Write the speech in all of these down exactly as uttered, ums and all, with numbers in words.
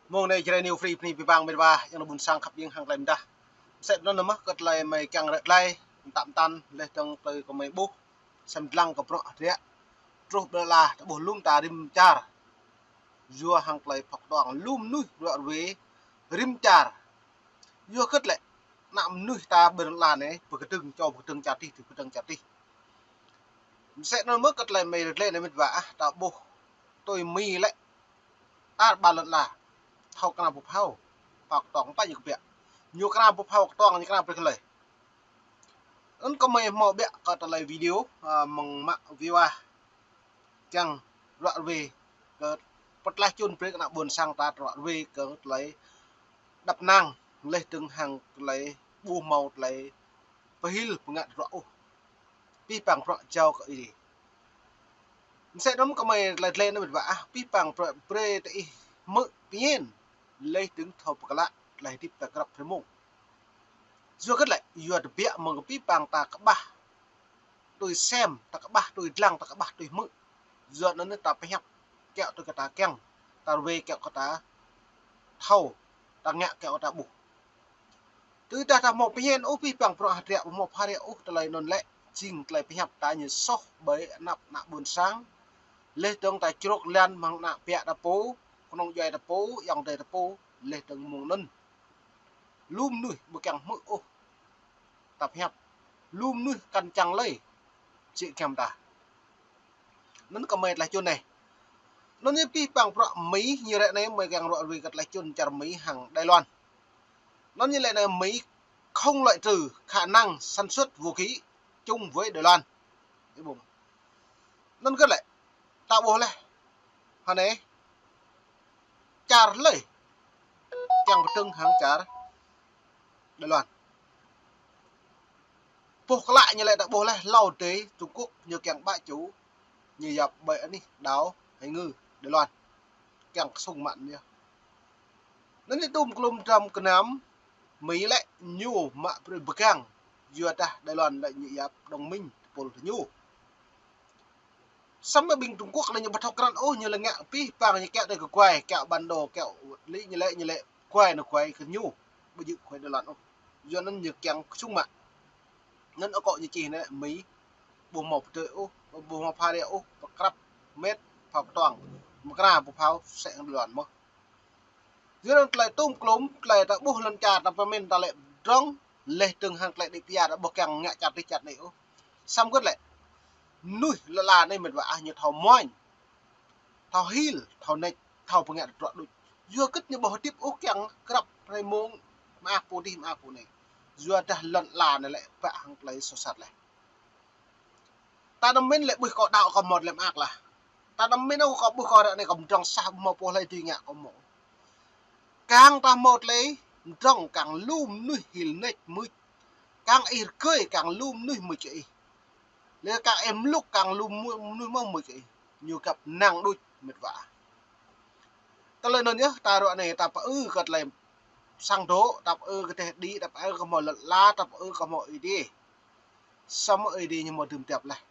Mông anai Jrai New Free bơni abih bang met wa, yang ană ƀôn sang khăp ƀing hăng tơlơi mơdah. Mơsĕ anŭn mơ̆ kơ tơlơi mơi kiăng ră glai, mơtam mơtam, laih dơ̆ng tơlơi kơ mơi ƀuh, sem lăng kơ bruă hơdră. Truh ƀơi lŏn ala, ta ƀuh lŏm ta rĭm čar. Yua hăng tơlơi pơkŏn tơ̆ng lŏm mơnuih ruă ruê rĭm čar. Yua hơget lĕ, ană mơnuih ta ƀơi lŏn ala anai, pơkơdơ̆ng čô pơkơdơ̆ng čar tih, tih pơkơdơ̆ng čar tih. Mơsĕ anŭn mơ̆ kơ tơlơi mơi ră glai anai met wa ah, ta ƀuh tui Mi lĕ. Tar ƀar lŏn ala. Thâo kơnang pơphao. Pơkŏn tơ̆ng pă ñu kơ biă. Ñu kơnang pơphao kơtong, ñu kơnang brơi kơ lơi. Anŭn kơ mơi hmâo biă kơ tơlơi video, a, mơ̆ng mă view ah. Kiăng ruă ruê kơ pơtlaih čun brơi kơ ană ƀôn sang ta ruă ruê kơ tơlơi đăp năng, laih dơ̆ng hăng tơlơi ƀu hmâo tơlơi pơhil pơngă tơdruă ôh. Abih bang bruă jao kơ Ơi Adai. Mơsĕ anŭn kơ mơi tơlơi tơlơi anŭn met wa ah, abih bang bruă brơi tơ ih hmư̆ pơñen, laih dơ̆ng thâo pơklă, tơlơi hơdip ta grăp hrơi mông. Yua hơget lĕ, yua tơbiă mơ̆ng abih bang ta kơƀah tui sem, ta kơƀah tui dlăng, ta kơƀah tui hmư̆. Yua anŭn ta pơhiăp kiaŏ tui kơ ta kiăng, ta ruê kiaŏ kơ ta thâo, ta ngă kiaŏ kơ ta ƀuh. Tơdah ta hmâo pơñen ôh abih bang bruă hơdră, ƀu hmâo pha ră ôh tơlơi anŭn lĕ, jing tơlơi pơhiăp ta ñu soh ƀơi anăp ană ƀôn sang. Laih dơ̆ng ta črŏk lăn mơ̆ng ană biă ta pô, kơnung djuai ta pô, ayŏng adơi ta pô, laih dơ̆ng mơ̆ng anŭn. Lŏm mơnuih ƀu kiăng hmư̆ ôh. Ta pơhiăp. Lŏm mơnuih kăn čang lơi. Jĕ giăm ta. Anŭn kơ mơi tơlơi čun anai. Anŭn ñu abih bang bruă Mi, ñu ră anai mơi kiăng ruă ruê kơ tơlơi čun čar Mi hăng Đài Loan. Anŭn ñu lĕ anai Mi không loại trừ khả năng sản xuất vũ khí chung với Đài Loan. Ih ƀuh. Anŭn kơ lĕ. Ta ƀuh laih. Hơnai. Čar lơi. Kiăng pơdơ̆ng hăng čar Đài Loan. Boh klă ñu lĕ ta ƀuh laih hlâo adih Trung Quốc ñu kiăng ƀă ču, ñu yap ƀơi anih đảo Hải Ngư Đài Loan. Kiăng kơsŭng mă ñu. Anŭn ñu tŭm klŭm dram kơnam, Mi lĕ ñu mă brơi pơgang, yua dah Đài Loan lĕ ñu yap đồng minh tơpul tơ ñu. Samơ̆ ƀing Trung Quốc lĕ ñu ƀu thâo krăn ôh, ñu lĕ ngă abih bang ñu kiaŏ tui kơ guai, kiaŏ bản đồ, kiaŏ lĕ ñu lĕ, ñu lĕ guai anŭn guai kơ ñu, ƀu djơ̆ guai Đài Loan ôh. Yua anŭn ñu kiăng kơsŭng mă. Anŭn akŏ ñu čih anai Mi, ƀu hmâo pơdơi ôh, ƀu hmâo pha ră ôh, pơkrăp met, phao kơtong, mơkra pơphao sĕ hăng Đài Loan mơ̆n. Yua anŭn tơlơi tŭm klŭm, tơlơi ta ƀuh lŏn čar ta pơmĭn ta lĕ drŏng, laih dơ̆ng hăng tơlơi đĭ pia ta ƀuh kiăng ngă čar tih čar anai ôh. Samơ̆ hơget lĕ. Mơnuih lŏn ala anai met wa ah ñu thâo mơñum. Thâo hil, thâo nač, thâo pơngă tơdruă đôč. Yua hơget ñu ƀu hơdip ôh kiăng grăp hrơi mông mơak pô adih mơak pô anai. Yua dah lŏn ala anai lĕ ƀă hăng tơlơi soh sat laih. Ta anăm mĭn lĕ ƀuh kâo đaŏ kâo hmâo tơlơi mơak lah. Ta anăm mĭn ôh kâo ƀuh kâo ră anai kâo mơdrŏng sah ƀu hmâo pô hlơi tui ngă kâo hmâo. Kang ta hmâo tơlơi mơdrŏng kang lu mơnuih hil nač mưč. Kang ih rơgơi kang lu mơnuih mưč kơ ih. Lĕ kang ih mlŭk kang lu mơnuih mơ̆ mưč kơ ih. Ñu găp năng đôč met wa. Tơlơi anŭn yơh ta ră anai ta pơư kơ tơlơi sang dŏ, ta pơư kơ teh đĭ, ta pơư kơ hmâo lŏn ala, ta pơư kơ hmâo Ơi Adai. Samơ̆ Ơi Adai ñu hmâo dưm tiap laih.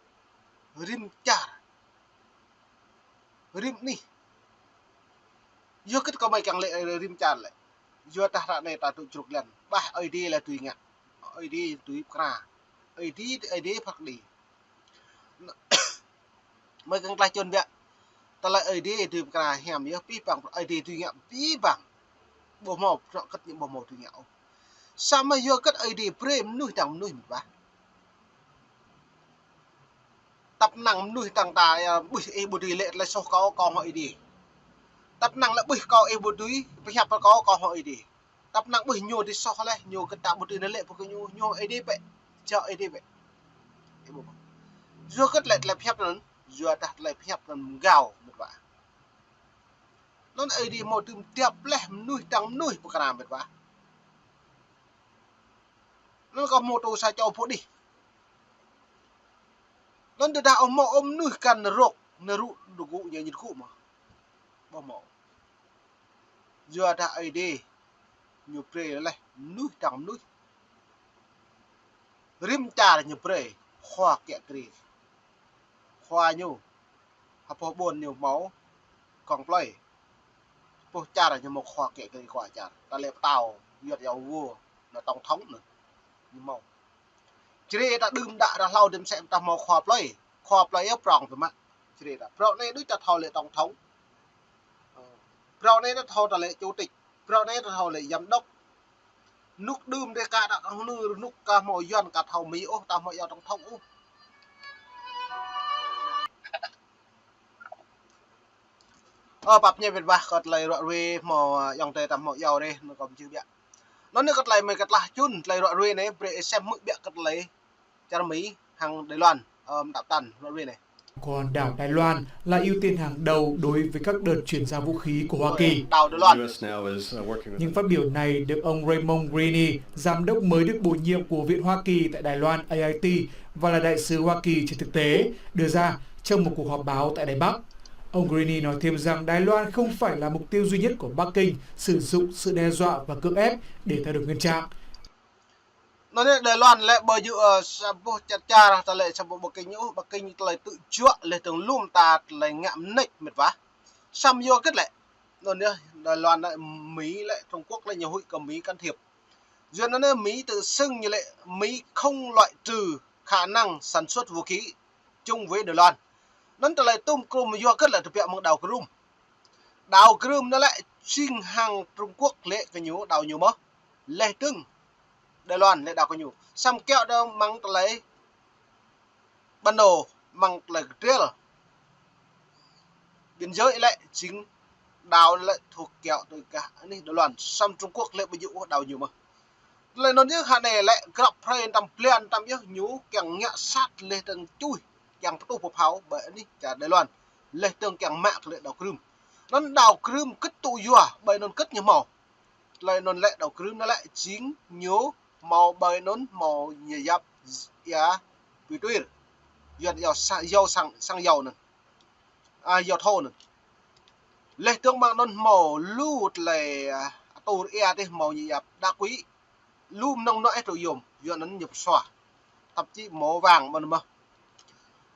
Rĭm čar. Rĭm anih. Yua hơget kơ mơi kiăng lĕ rĭm čar lĕ. Yua dah ră anai ta tŭ črŭk lăn. Ƀah Ơi Adai lĕ tui ngă. Ơi Adai tui pơkra. Ơi Adai, Ơi Adai phat kơđi. Mơi kiăng tơlơi čun biă. Tơlơi Ơi Adai tui pơkra hiam yơh abih bang, Ơi Adai tui ngă abih bang. Ƀu hmâo, bruă hơget ñu ƀu hmâo tui ngă ôh. Samơ̆ yua hơget Ơi Adai brơi mơnuih dang mơnuih met wa. Tăp năng mơnuih dang ta, ƀuh ih ƀu dưi lĕ tơlơi soh kâo, kâo hmâo Ơi Adai. Tăp năng lĕ ƀuh kâo ih ƀu dưi, pơhiăp kơ kâo, kâo hmâo Ơi Adai. Tăp năng ƀuh ñu dưi soh laih, ñu kơ ta ƀu dưi nao lĕ pơ kơ ñu, ñu hmâo Ơi Adai bĕ. Jao Ơi Adai bĕ. Ih ƀuh. Yua hơget lĕ tơlơi pơhiăp anŭn, yua dah tơlơi pơhiăp anŭn mơgao met wa. Anŭn Ơi Adai hmâo dưm tiap laih mơnuih dang mơnuih pơkra met wa. Anŭn kâo hmâo tŭ sa čô pô đih. Anŭn tơdah ôh hmâo ôh mơnuih găn rơ̆k, nao rŭ tơgŭ ñu, ñu tơgŭ mơ̆n. Ƀu hmâo. Yua dah Ơi Adai ñu brơi laih mơnuih dang mơnuih. Rĭm čar ñu brơi khua kiă kriê. Khua ñu, ha boh ƀôn ñu hmâo kông plơi. Pô čar ñu hmâo khua kĕ kơ khua čar. Ta lĕ pơtao, yuăt yua wô, anŭn tổng thống anŭn. Ñu hmâo. Čri ta đưm đă ră hlâo đưm sĕ ta hmâo khua plơi. Khua plơi yơh prŏng tơ mă. Čri ta. Prŏng anai đôč ta thâo lĕ tổng thống. Ơ. Prŏng anai ta thâo ta lĕ chủ tịch. Prŏng anai ta thâo lĕ giám đốc. Nuk đưm dêh ka đă kơ hnư, nuk ka hmâo yuan ka thâo Mi ôh, ta hmâo yua tổng thống ôh. Ơ, pap ñe wet wah kơ tơlơi ruă ruê hmâo, ơ, ayŏng adơi ta hmâo yua rĕ, anŭn kâo ƀu čih biă. Anŭn anai kơ tơlơi mơi kơ tlah čun, tơlơi ruă ruê anai, brơi ih sem hmư̆ biă kơ tơlơi čar Mi hăng Đài Loan, ơ, mơ̆ng tap tăn ruă ruê anai. Còn đảo Đài Loan là ưu tiên hàng đầu đối với các đợt chuyển giao vũ khí của Hoa Kỳ. Đảo Đài Loan. U S now is, uh, working with Những phát biểu này được ông Raymond Greene, giám đốc mới được bổ nhiệm của Viện Hoa Kỳ tại Đài Loan, A I T, và là đại sứ Hoa Kỳ trên thực tế, đưa ra trong một cuộc họp báo tại Đài Bắc. Ông Greene nói thêm rằng Đài Loan không phải là mục tiêu duy nhất của Bắc Kinh sử dụng sự đe dọa và cưỡng ép để thay đổi nguyên trạng. Anŭn anai Đài Loan lĕ ƀơi yơh, ơ, samơ̆ čar čar, ta lĕ samơ̆ Bắc Kinh ôh, Bắc Kinh tơlơi tŭ juă lĕ tơng lŭm ta tơlơi ngă mơneč mĕt wa. Samơ̆ yua hơget lĕ. Anŭn anai Đài Loan lĕ Mi lĕ Trung Quốc lĕ ñu huĭ kơ Mi can thiệp. Yua anŭn anai Mi tự xưng ñu lĕ Mỹ không loại trừ khả năng sản xuất vũ khí chung với Đài Loan. Anŭn tơlơi tŭm krŭm yua hơget lĕ tơbiă mơ̆ng đao krŭm. Đao krŭm anŭn lĕ jing hăng Trung Quốc lĕ kơ ñu đao ñu mơ̆n. Leh dơ̆ng Đài Loan lĕ đao kơ ñu. Samơ̆ kiaŏ đao mơ̆ng tơlơi bản đồ, mơ̆ng tơlơi kơdrel. Biên giới lĕ jing đao lĕ thuộc kiaŏ tui gah anih Đài Loan. Samơ̆ Trung Quốc lĕ ƀu djơ̆ ôh đao ñu mơ̆n. Tơlơi anŭn yơh hơnai lĕ grăp hrơi tăm blan tăm yơh ñu kiăng ngă sat leh dơ̆ng čuih, kiăng pơtuh pơphao ƀơi anih čar Đài Loan. Leh dơ̆ng kiăng mă kơ lĕ đao krŭm. Anŭn đao krŭm hơget tŭ yua, ƀơi anŭn hơget ñu hmâo. Tơlơi anŭn lĕ đao krŭm anŭn lĕ jing ñu hmâo ƀơi anŭn hmâo ñu yap ia pui tuir. Yuan yua sa-, yua sang, sang yua anŭn. A, yua thô anŭn. Leh dơ̆ng mơ̆ng anŭn hmâo lu tơlơi, a, atur ia dêh hmâo ñu yap đá quỷ. Lu mơnơ̆ng anŭn ih tŭ yôm, yua anŭn ñu pơsua. Tăp či hmâo wang mơ̆n mơ̆n.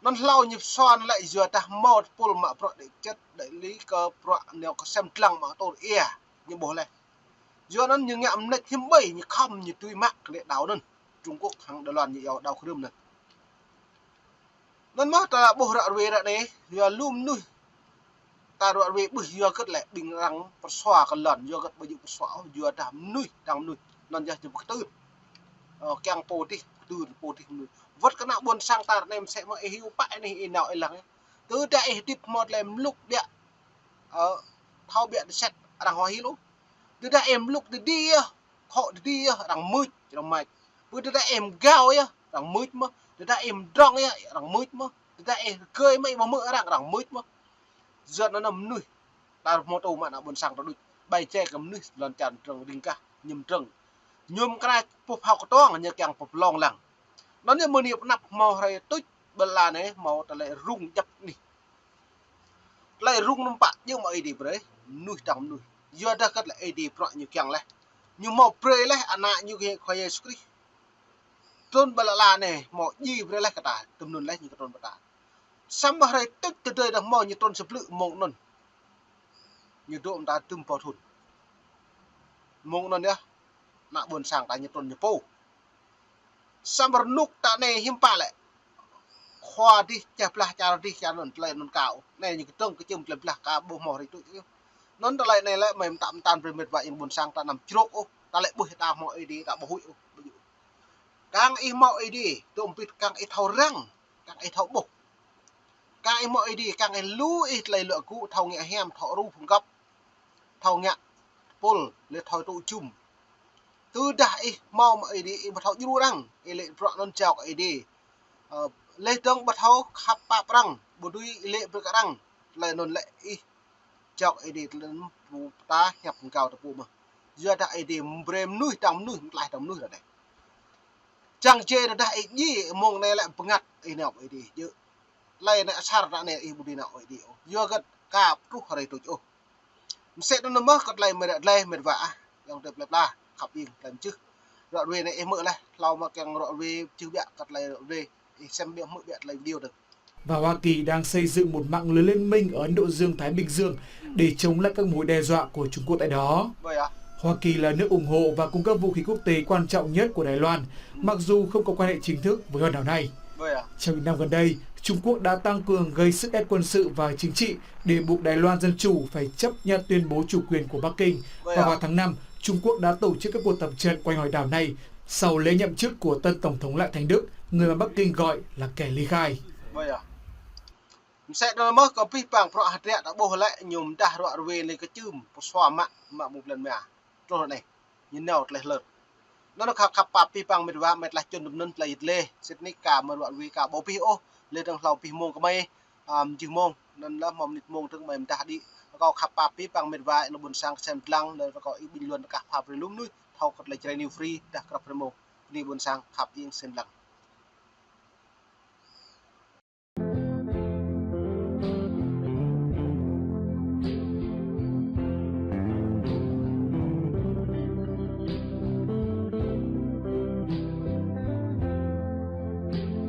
Anŭn hlâo ñu pơsua anŭn lĕ yua dah hmâo tơpul mă bruă đĕ čĕt, đĕ li kơ bruă nao kơ sem dlăng mă atur ia, ñu ƀuh leh. Yua anŭn ñu ngă mơneč hiư̆m ƀai, ñu khŏm ñu tui mă kơ lĕ đao anŭn. Trung Quốc hăng Đài Loan ñu yua đao krŭm anŭn. Anŭn mơ̆n ta ƀuh ră ruai ră anai, yua lu mơnuih. Ta ruă ruai ƀuh yua hơget lĕ ƀing arăng pơsua kơ lŏn, yua hơget ƀu djơ̆ pơsua ôh, yua dah mơnuih, dang mơnuih. Anŭn yơh ñu pơkơtưn. Ơ, kiăng pô dih, kơtưn pô dih mơnuih. Wơ̆t kơ ană ƀôn sang ta ră anai mơsĕ mơ̆n ih hiu pă anih ih nao ih lăng. Tơdah ih hơdip hmâo tơlơi mluk biă. Ơ, thâo biă tơset arăng huă hil ôh. Tơdah ih mluk tơdi yơh, khŏ tơdi yơh, arăng mưč, arăng mač. Pơ tơdah ih mgao yơh, arăng mưč mơ̆n. Tơdah ih mdrŏng yơh, arăng mưč mơ̆n. Tơdah ih rơgơi mơ̆n, ih ƀu hmư̆ arăng, arăng mưč mơ̆n. Yua anŭn mơnuih, ta hmâo tŭ mă ană ƀôn sang ta đôč. Ƀai jai kơ mơnuih lŏn čar trơ̆ng ring kah, ñu mdrŏng. Ñu mơ̆ng kra pô phao kơtuang, ñu kiăng pơplông lăng. Anŭn ñu mơ̆ ñu pơnăp hmâo hrơi tuč, ƀơi lŏn anai hmâo tơlơi rŭng djăp anih. Tơlơi rŭng anŭn pă djơ̆ mơ̆ Ơi Adai brơi, mơnuih dang mơnuih. Yua dah hơget lĕ Ơi Adai bruă ñu kiăng leh. Ñu hmâo brơi leh ană ñu kơ Khua Yêsu Krist. Trŭn ƀơi lŏn anai hmâo djai brơi leh kơ ta, tơm anŭn leh ñu kơ trŭn pơ ta. Samơ̆ hrơi tuč tơdơi dah hmâo ñu trŭn sa blư̆ mơ̆ng anŭn. Ñu dŏ mơta tơm pô thŭn. Mơ̆ng anŭn yơh, ană ƀôn sang ta ñu trŭn ñu pô. Samơ̆ rơnŭk ta anai hiư̆m pă lĕ. Khua dih, čeh blah čar dih, čar anŭn tơlơi anŭn kâo. Anai ñu kơdơ̆ng kơčơ̆m tơlơi blah ka ƀu hmâo hrơi tuč yơh. Anŭn tơlơi anai lĕ mơi mơtam mơtam brơi mĕt wa ayŏng ƀôn sang ta anăm črôk ôh. Ta lĕ ƀuh ta hmâo Ơi Adai, ta ƀu huĭ ôh. Kiăng ih hmâo Ơi Adai, tŭ ƀĭt kiăng ih thâo răng, kiăng ih thâo ƀuh. Kiăng ih hmâo Ơi Adai, kiăng ih lu ih tơlơi luă gŭ, thâo ngă hiam, thâo ruh pơgăp. Thâo ngă tơpul, lĕ thâo tŭ jum. Tơdah ih hmâo mă Ơi Adai, ih ƀu thâo djru arăng, ih lĕ bruă anŭn jao kơ Ơi Adai. Ơ, leh dơ̆ng ƀu thâo khăp pap arăng, ƀu dưi ih lĕ brơi kơ arăng. Tơlơi anŭn lĕ ih jao kơ Ơi Adai, tơlơi anŭn pơta hiăp mơgao tơpul mơ̆n. Yua dah Ơi Adai brơi mơnuih dang mơnuih, mơtlaih dang mơnuih ră anai. Čang jai tơdah ih djai mơ̆ng anai lĕ bơngăt ih nao Ơi Adai. Djơ̆. Tơlơi anai asar ră anai ih ƀu dưi nao Ơi Adai ôh. Yua hơget ka pơtruh hrơi tuč ôh. Mơsĕ anŭn mơ̆n kơ tơlơi mơi ră tơlơi mĕt wa ah. Ayŏng adơi plơi pla, khăp ing tơlơi mơčưh. Ră ruai anai ih hmư̆ leh, hlâo mơ̆ kiăng ră ruai čưh biă kơ tơlơi ră ruai. Ih sem biă hmư̆ biă tơlơi video dơ̆ng. và Hoa Kỳ đang xây dựng một mạng lưới liên minh ở Ấn Độ Dương, Thái Bình Dương để chống lại các mối đe dọa của Trung Quốc tại đó. Hoa Kỳ là nước ủng hộ và cung cấp vũ khí quốc tế quan trọng nhất của Đài Loan, mặc dù không có quan hệ chính thức với hòn đảo này. Trong những năm gần đây, Trung Quốc đã tăng cường gây sức ép quân sự và chính trị để buộc Đài Loan Dân Chủ phải chấp nhận tuyên bố chủ quyền của Bắc Kinh. Và vào tháng năm, Trung Quốc đã tổ chức các cuộc tập trận quanh hòn đảo này sau lễ nhậm chức của tân Tổng thống Lại Thành Đức, người mà Bắc Kinh gọi là kẻ ly khai. Msĕ anŭn mơ̆ kơ pih pang prŏ hơdră ta ƀuh lĕ ñu mơdah ruă ruê lĕ kơ čưm pơsua mă mă mơ̆ng blan mia. Truh anai ñu nao tleh lơr. Anŭn khăp khăp pap pih pang mĕt wa mĕt lah čun dŭm anŭn tleh yit lĕ. Sĭt nik ka mơ̆ ruă ruê ka ƀu pih ôh. Lĕ dơ̆ng hlâo pih mông kơ mơi, ăm, jih mông. Anŭn lah mơ̆ mơnit mông dơ̆ng mơi mơdah đĭ. Kâo khăp pap pih pang mĕt wa ih lŏ ƀôn sang kơsem dlăng, lĕ kâo ih bình luận kah pha brơi lu mơnuih thâo kơ tlĕ Jrai New Free dah krăp rơmô. Bơni ƀôn sang khăp ing sem dlăng.